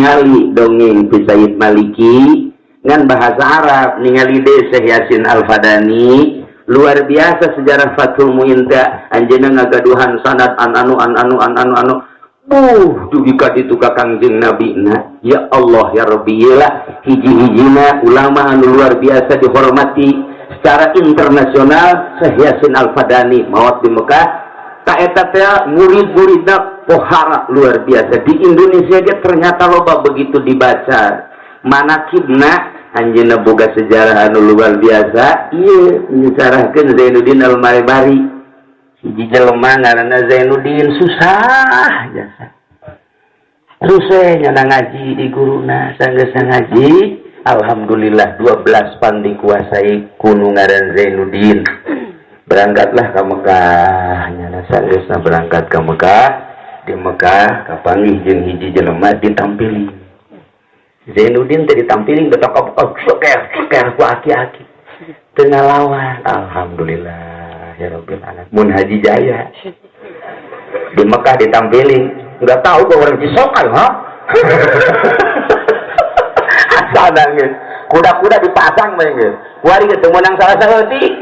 Ningali dongeng ti Sayyid Maliki ngan bahasa Arab, ningali deui Syekh Yasin Al-Fadani luar biasa sejarah Fathul Muin teh anjeunna ngagaduhan sanad an anu an anu an anu anu dugi ka ditu ka Kangjeng Nabi na. Ya Allah ya Rabbi, lah hiji-hijina ulama anu luar biasa dihormati secara internasional Syekh Yasin Al-Fadani maot di Mekah. Ka eta teh murid-muridna pohara luar biasa di Indonesia ge ternyata loba. Begitu dibaca manakibna anjeunna boga sejarah anu luar biasa. Ieu nyarahkeun Zainuddin Al-Malebari, hiji jelema ngaranna Zainuddin, susah jasa susah nyana ngaji di guruna. Sanggeus ngaji, alhamdulillah 12 pan dikuasai ku nu ngaran Zainuddin. Berangkatlah ke Mekah nyana. Sanggeusna berangkat ke Mekah, di Mekah kapanggih jeung hiji jelema, ditampilin. Zainuddin teh ditampilin betok ceker ceker ku aki-aki teu ngalawan. Alhamdulillah ya rabbil alamin. Mun Haji Jaya di Mekah ditampilin, nggak tahu gua orang Cisokan ha asal geus kuda-kuda dipasang bae geus kuari geus teu meunang salah saeutik,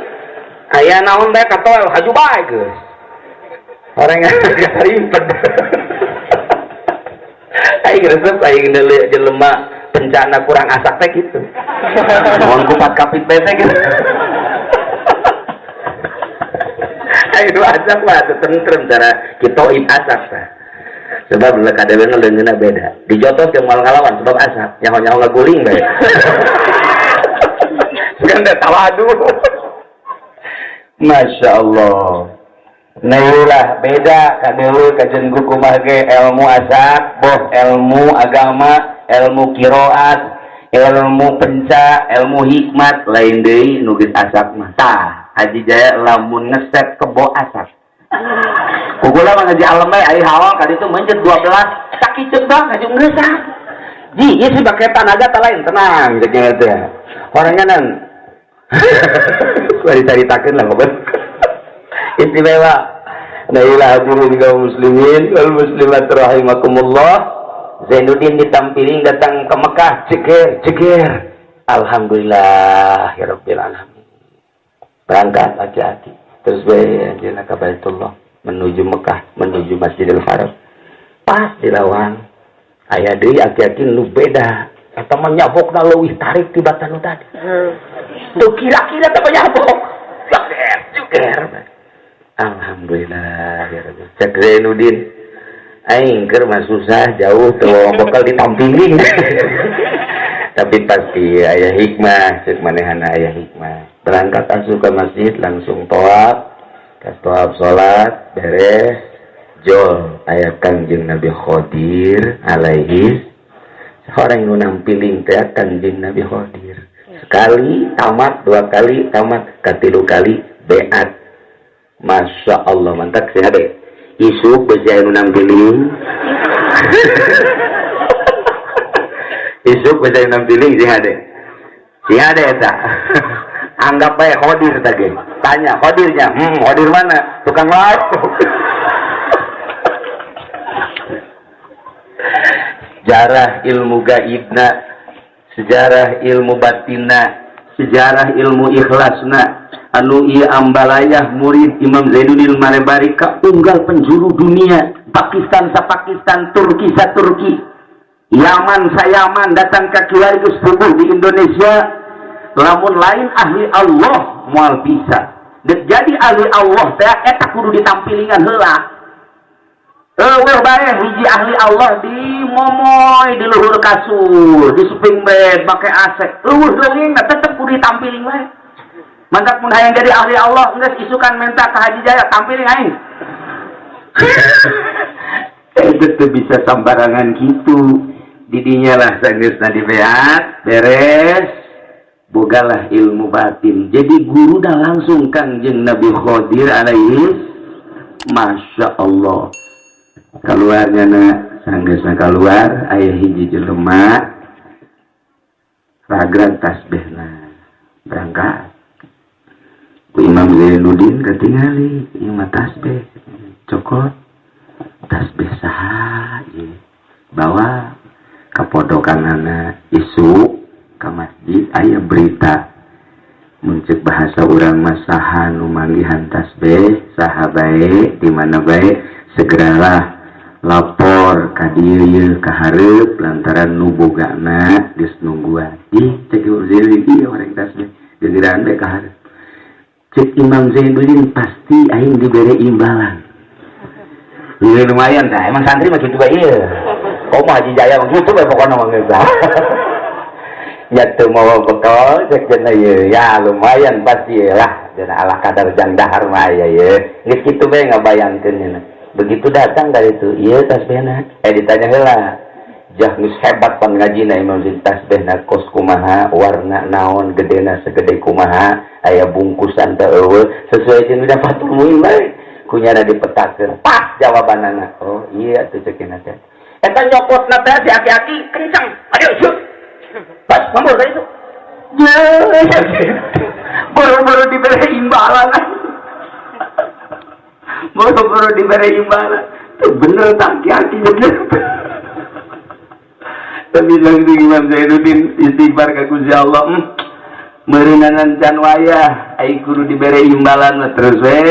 aya naon bae katoel haju bae geus orang ribet. Aing resep aing deuleu jelema bencana kurang asak teh gitu, mohon kupat kapit teh gitu. Aing nu asak mah teu tentrem cara kitoib asak tah, sebab kadewena leungeunna beda, dijotos jeung moal ngalawan sebab asak nyaho-nyaho ngaguling bae kan teh tawadu. Masya Allah. Nah ieulah beda kadeuleu kajen kumaha ge ilmu asak, boh ilmu agama, ilmu qiraat, ilmu penca, ilmu hikmat, lain deui nu geus asak mah. Tah, Haji Jaya lamun ngeset kebo asak. Kugula mah ngaji alam bae, ari hawal ka ditu mencet 12 sakiceuk bang ngaji geus ah. Ji, ieu sih bake tanaga tah lain, tenang cek nya teh. Orangnya nan. Kuari caritakeun lah ngobrol. Istimewa. Nah ila hadirin kaum muslimin wal muslimat rahimakumullah. Zainuddin ditampilin datang ke Mekah, ceger ceger. Alhamdulillah ya rabbil alamin. Berangkat hati-hati. Terus bae anjeunna ka Baitullah menuju Mekah, menuju Masjidil Haram. Pas di lawang aya deui aki-aki nu beda. Eta mah nyabokna leuwih tarik tibatan nu tadi. Tuh kira-kira teh nyabok. Ceger ceger. Alhamdulillah ya Rabbi. Cek Zainuddin, aing keur mah susah jauh teu bakal ditampilin. Tapi pasti aya hikmah, cek manehana aya hikmah. Berangkat asup ke masjid langsung tawaf, kas tawaf salat beres, jol aya Kangjeng Nabi Khadir alaihi. Orang nu nampiling teh Kangjeng Nabi Khadir. Sekali tamat, dua kali tamat, katilu kali beat. Masya Allah, mantap sih hade. Isuk besi anu nampiling. Isuk besi anu nampiling sih hade. Sih hade eta. Anggap bae Khodir tadi. Tanya Khodirnya, Khodir mana? Tukang lauk. Sejarah ilmu gaibna, sejarah ilmu batinna, sejarah ilmu ikhlasna. Anu ieu ambalayah murid Imam Zainuddin Malebari ka unggal penjuru dunia, Pakistan sa Pakistan, Turki sa Turki, Yaman sa Yaman, datang ka kiwari geus puguh di Indonesia. Lamun lain ahli Allah moal bisa. Dek jadi ahli Allah teh eta kudu ditampilingan heula. Eueuh bae hiji ahli Allah di momoy di luhur kasur, di sleeping bed make AC. Eueuh dongeng tetep kudu ditampiling bae. Mantap mun hayang jadi ahli Allah geus isukan minta ka Haji Jaya tampiling aing. Itu tuh bisa sambarangan gitu. Didinya lah sanggeusna dibeat, beres, bogalah ilmu batin. Jadi guru dah langsung Kangjeng Nabi Khadir alaihi. Masya Allah. Keluarnya na sanggeusna keluar aya hiji jelema ragrag tasbihna berangkat. Ku Imam Zainuddin ketingali ieu mah tasbih cokot tasbih saha ieu, bawa ka Kapodokanana isuk ka masjid, aya berita. Mun cek bahasa urang mah, saha nu manggihan tasbih, saha bae, di mana bae, segeralah lapor ka dieu yeuh, ka hareup, lantaran nu bogana geus nungguan. Ih, cek Imam Zainuddin, ieu orang tasbih gegeraan bae ka hareup. Cek Imam Zainuddin, pasti aing dibere imbalan. Ini lumayan tah, emang santri mah kitu bae ieu. Komo Haji Jaya mah kitu bae pokona mah geus. Ya teu mawa bekal cek cenah ieu, ya lumayan pasti lah cenah, ala kadar jang dahar mah aya ieu. Geus kitu bae ngabayangkeun nya. Begitu datang dari itu, ieu tasbihna. Eh, ditanya heula. Jah geus hebat pan ngajina Imam Zain, tasbihna kos kumaha, warna naon, gedena segede kumaha, aya bungkusan teu eueuh, sesuai jeung udah Fathul Muin bae. Kunyana dipetakeun, pas jawabanana. Oh iya tuh, ceukina teh. Eta nyokotna teh si aki-aki kencang. Ayo, syuk. Pas, ngomong tadi itu. Boro-boro diberi imbalan. Boro-boro diberi imbalan. Tuh bener tak aki-aki bener. Tapi langsung Imam Zainuddin istighfar ka Gusti Allah. Meureunanan can wayah ai kudu dibere imbalan mah, terus we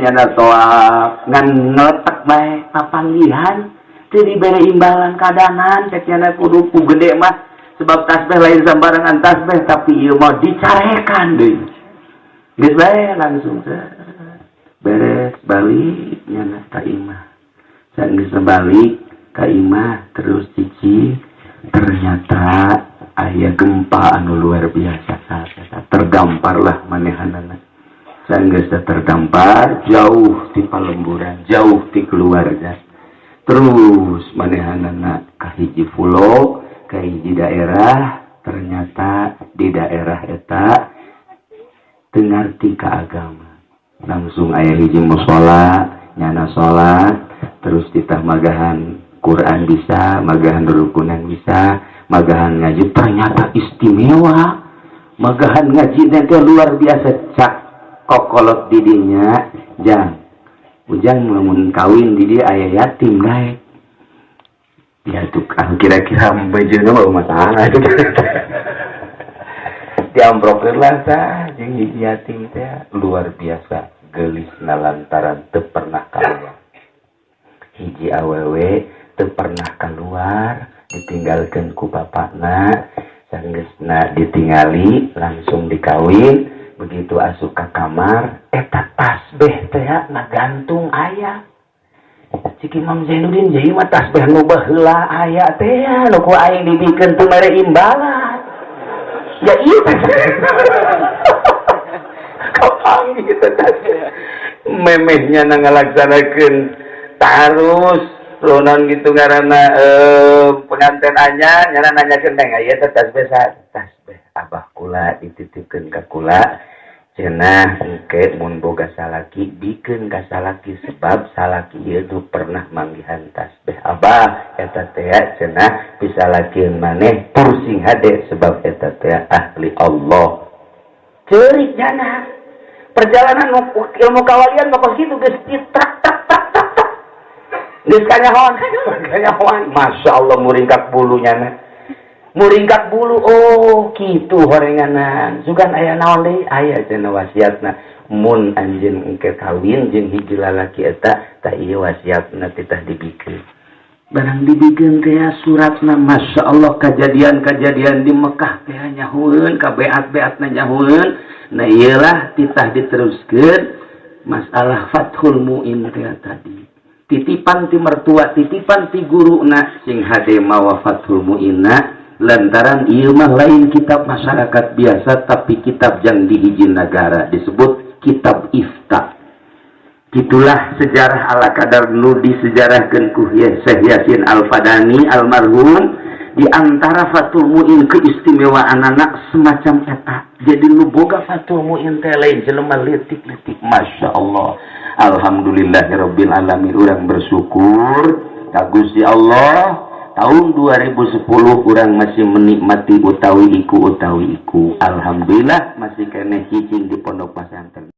nyana toak ngan ngeletak bae papanggihan teu dibere imbalan kadanan. Cek nyana kudu ku gede mah, sebab tasbih lain sembarangan tasbih, tapi ieu mah dicarekan deui. Geus bae langsung beres, balik nyana ka imah. Geus balik ka imah terus cici, ternyata aya gempa anu luar biasa saat eta, tergamparlah manehanana. Sanggeus terdampar jauh ti palemburan, jauh ti keluarga, terus manehanana ka hiji pulau, ka hiji daerah. Ternyata di daerah eta teu ngarti ka agama. Langsung aya hiji musola, nyana salat, terus ditah magahan Quran bisa, magahan rukunan bisa, magahan ngaji. Ternyata istimewa magahan ngaji nanti, luar biasa. Cak kokolot didinya, jang ujang lamun kawin di dia aya yatim daek ya tuh, kira-kira bejana mah masalah diamprokeun lah tah jeung hiji yatim teh. Luar biasa gelisna lantaran teu pernah keluar, hiji awewe teu pernah keluar, ditinggalkan ku bapakna. Sanggeusna ditingali langsung dikawin. Begitu asup ka kamar, eta tasbih teh ngagantung aya. Cik Imam Zainuddin, jadi mah tasbih nu baheula aya teh nu ku aing dibikeun teu mere imbalan. Ya iya teh kapanggih teh tasbih memehnya na ngalaksanakeun tarus lonon gitu karena pengantin anyar. Nyana nanyakeun teh, ieu teh tasbih tasbih abah kula, dititipkeun ka kula cenah, engke mun boga salaki bikeun ka salaki, sebab salaki ieu nu pernah manggihan tasbih abah eta teh cenah, bisa lakieun maneh tur sing hade, sebab eta teh ahli Allah. Ceurik nyana perjalanan ilmu kawalian mah kos kitu, geus trak trak trak trak trak, geus kanyahoan kanyahoan. Masya Allah, muringkak bulunya na, muringkak bulu. Oh kitu horenganan. Sugan aya naon deui? Aya cenah wasiatna, mun anjeun engke kawin jeung hiji lalaki eta tah, ieu wasiatna, titah dibikeun. Barang dibikeun teh suratna, Masya Allah, kejadian-kejadian di Mekah teh nyahueun, ka beat-beatna nyahueun. Nah iyalah, titah diteruskeun masalah Fathul Muin teh tadi, titipan ti mertua, titipan ti guruna, sing hade mawa Fathul Muinna, lantaran ieu mah lain kitab masyarakat biasa, tapi kitab yang dihiji negara, disebut kitab ifta. Itulah sejarah ala kadar nu disejarahkeun ku Syekh Yasin Al-Fadani almarhum. Di antara Fathul Muin keistimewaan anak semacam eta. Jadi nu boga Fathul Muin teh lain jelema leutik-leutik. Masya Allah, alhamdulillahirabbil alamin, urang bersyukur ka Gusti Allah, tahun 2010 urang masih menikmati utawi iku utawi iku. Alhamdulillah masih keneh cicing di pondok pesantren.